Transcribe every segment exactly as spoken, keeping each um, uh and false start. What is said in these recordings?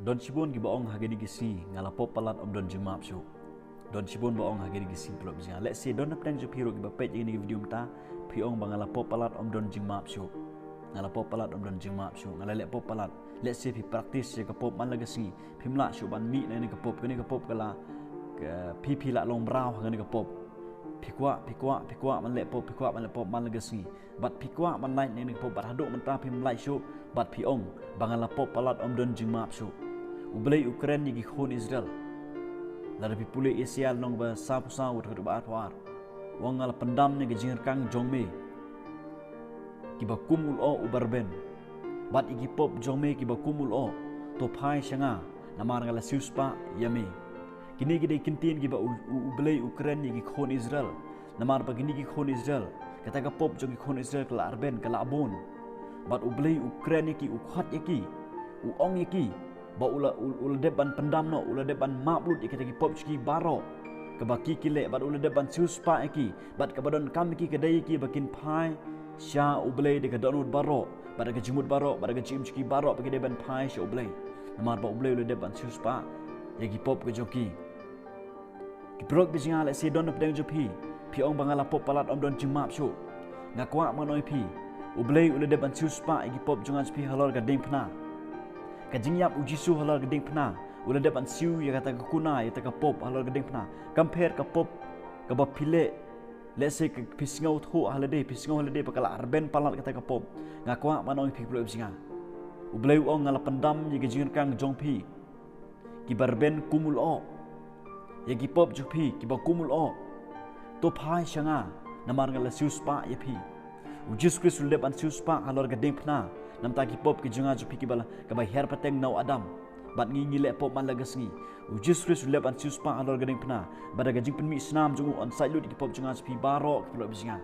Don shibun kiba ong ha kine ki sngi nga la pop palat ym don jingmap shuh. Don shibun ba ong ha kine ki sngi, paralok ba jong nga. Lehse don napdeng jong phi ruh kiba peit ïa kane ka video mynta, phi ong ba nga la pop palat ym don jingmap shuh. Nga la pop palat ym don jingmap shuh. Nga la leh pop palat. Lehse phi practice ïa ka pop man la ka sngi. Phim lah shuh ban mih na kane ka pop, kane ka pop ka la, ka, phi, phi la long mraw ha kane ka pop. Phi kwah, phi kwah, phi kwah ban leh pop, phi kwah ban leh pop man la ka sngi. Bad phi kwah ban lait na kane ka pop, bad haduh mynta phim lait shuh, bad phi ong ba nga la pop palat ym don jingmap shuh. U Blei u kren ïa ki khun Israel. Lada phi pule Isaïah lynnong ba saphew saw, dkhot ba arphew ar. U ong, nga la pyndam ïa ka jingryngkang jong me kiba kum u lyoh uba rben, bad ïa ki pop jong me kiba kum u lyoh, to phai sha nga, namar nga la siewspah ïa me. Kine ki dei ki ktien kiba u, u, u Blei u kren ïa ki khun Israel. Namar ba kine ki khun Israel, kata ka pop jong ki khun Israel ka la rben, ka la bun. Bad u Blei u kren ïa ki, u khot ïa ki, u ong ïa ki ba u la, u, u la dep ban pyndam noh, u la dep ban map lut ïa kita ki pop jong ki baroh kaba ki, ki leh, bad u la dep ban siewspah ïa ki, bad kaba donkam ïa ki ka dei ïa ki ba kin phai sha u Blei da ka dohnud baroh, bad da ka jingmut baroh, bad da ka jingim jong ki baroh, ba ki dei ban phai sha u Blei. Namar ba u Blei u la dep ban siewspah ïa ki pop ka jong ki. Ki paralok ba jong nga, lehse don napdeng jong phi, phi ong ba nga la pop palat ym don jingmap shuh. Nga kwah ban ong ïa phi, u Blei u la dep ban siewspah ïa ki pop jong nga jong phi halor ka diengphna. Ka jingïap u Jisu halor ka diengphna, u la dep ban siew ïa kata ka kuna, ïa kata ka pop halor ka diengphna. Kam pher ka pop kaba phi leh. Lehse ka phi sngewthuh ha lade, phi sngew ha lade ba ka la rben palat kata ka pop. Nga kwah ban ong ïa phi, paralok ba jong nga, u Blei u ong, nga la pyndam ïa ka jingryngkang jong phi kiba rben kum u lyoh, ïa ki pop jong phi kiba kum u lyoh. To phai sha nga, namar nga la siewspah ïa phi. U Jisu Khrist u la dep ban siewspah halor ka diengphna na bynta ki pop ki jong nga jong phi kiba la, kaba hiar pateng na u Adam. Bad ngi, ngi leh pop man la ka sngi. U Jisu Khrist u la dep ban siewspah halor ka diengphna, bad da ka jingpynmih snam jong u un sait lut ïa ki pop jong nga jong phi baroh, ki paralok ba jong nga.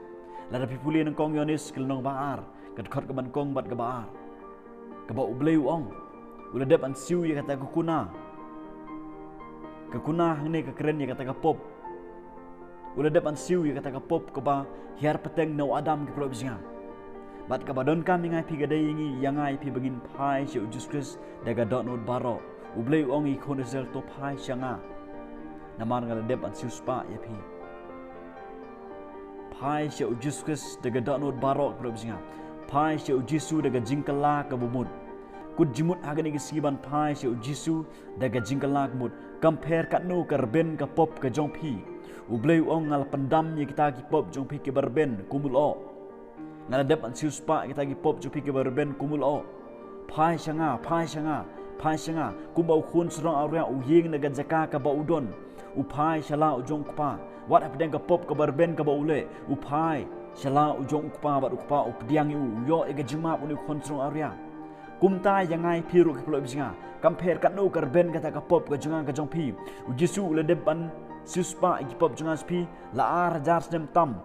Lada phi pule nyngkong Ïoannis ka lynnong ba ar, ka dkhot kaba nyngkong bad kaba ar, kaba u Blei u ong, u la dep ban siew ïa kata ka kuna. Ka kuna hangne ka kren ïa kata ka pop. U la dep ban siew ïa kata ka pop kaba hiar pateng na u Adam, ki paralok ba jong nga. Bad kaba donkam ïa nga ïa phi ka dei ïa ngi, ïa nga ïa phi ba ngin phai sha u Jisu Khrist da ka dohnud baroh. U Blei u ong ïa ki khun Israel, to phai sha nga, namar nga la dep ban siewspah ïa phi. Phai sha u Jisu Khrist da ka dohnud baroh, ki paralok ba jong nga. Phai sha u Jisu da ka jingkylla kaba mut. Kut jingmut ha kane ka sngi ban phai sha u Jisu da ka jingkylla kaba mut. Kam pher katno ka rben ka pop ka jong phi, u Blei u ong, nga la pyndam ïa kita ki pop jong phi kiba rben kum u lyoh. Nga la dep ban siewspah ïa kita ki pop jong phi kiba rben kum u lyoh. Phai sha nga, phai sha nga, phai sha nga. Kumba u khun shnong awria u ïeng na ka jaka kaba u don, u phai sha la u jong u kpa. Wat hapdeng ka pop kaba rben kaba u leh, u phai sha la u jong u kpa, bad u kpa u pdiang ïa u, u ïoh ïa ka jingmap, une u khun shnong awria. Kumta ïa nga ïa phi ruh, ki paralok ba jong nga. Kam pher katno ka rben kata ka pop ka jong nga ka jong phi, u Jisu u la dep ban siewspah ïa ki pop jong nga jong phi la ar hajar snem tam.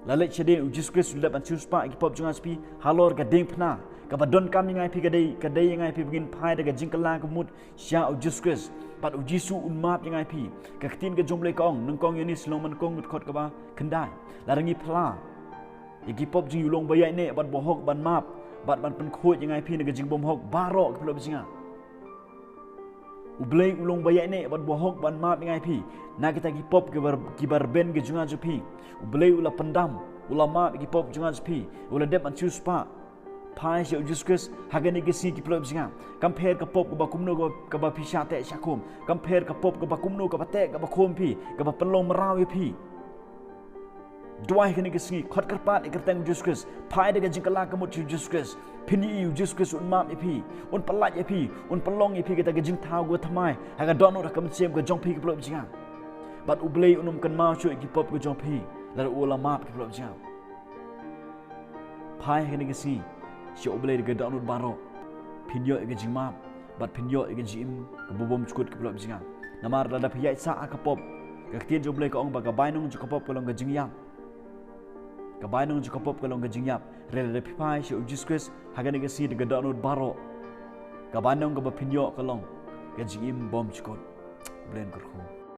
La leit shadien, u Jisu Khrist u la dep ban siewspah ïa ki pop jong nga jong phi halor ka diengphna. Kaba donkam ïa nga ïa phi ka dei, ka dei ïa nga ïa phi ba ngin phai da ka jingkylla kaba mut sha u Jisu Khrist, bad u Jisu un map ïa nga ïa phi. Ka ktien ka jong u Blei ka ong, nyngkong Ïoannis lynnong ba nyngkong, dkhot kaba khyndai, lada ngi phla ïa ki pop jong ngi, u long ba ïaineh bad ba hok ban map, bad ban pynkhuid ïa nga ïa phi na ka jingbymhok baroh, ki paralok ba jong nga. U Blei u long ba ïaineh bad ba hok ban map ïa nga ïa phi na kita ki pop kiba, kiba rben ki jong nga jong phi. U Blei u la pyndam, u la map ïa ki pop jong nga jong phi. U la dep ban siewspah. Phai sha u Jisu Khrist ha kane ka sngi, ki paralok ba jong nga. Kam pher ka pop kaba kumno kaba, kaba phi shah teh shah khum. Kam pher ka pop kaba kumno kaba teh kaba khum phi, kaba pynlong mraw ïa phi. Duwai ha kane ka sngi, khot kyrpad ïa ka kyrteng u Jisu Khrist. Phai da ka jingkylla kaba mut sha u Jisu Khrist. Phin ïohi u Jisu Khrist un map ïa phi, un pyllait ïa phi, un pynlong ïa phi kata ka jingthaw kaba thymmai ha ka dohnud, ha ka mynsiem ka jong phi, ki paralok ba jong nga. Bad u Blei un ym kynmaw shuh ïa ki pop ka jong phi lada u la map, ki paralok ba jong nga. Phai ha kane ka sngi sha u Blei da ka dohnud baroh. Phin ïoh ïa ka jingmap bad phin ïoh ïa ka jingim kaba bymjukut, ki paralok ba jong nga. Namar lada phi ïaid sah ha ka pop, ka ktien jong u Blei ka ong ba ka bainong jong ka pop ka long ka jingïap. Ka bainong jong ka pop ka long ka jingïap. Hynrei lada phi phai sha u Jisu Khrist ha kane ka sngi da ka dohnud baroh, ka bainong kaba phin ïoh ka long ka jingim bymjukut. U Blei un kyrkhu.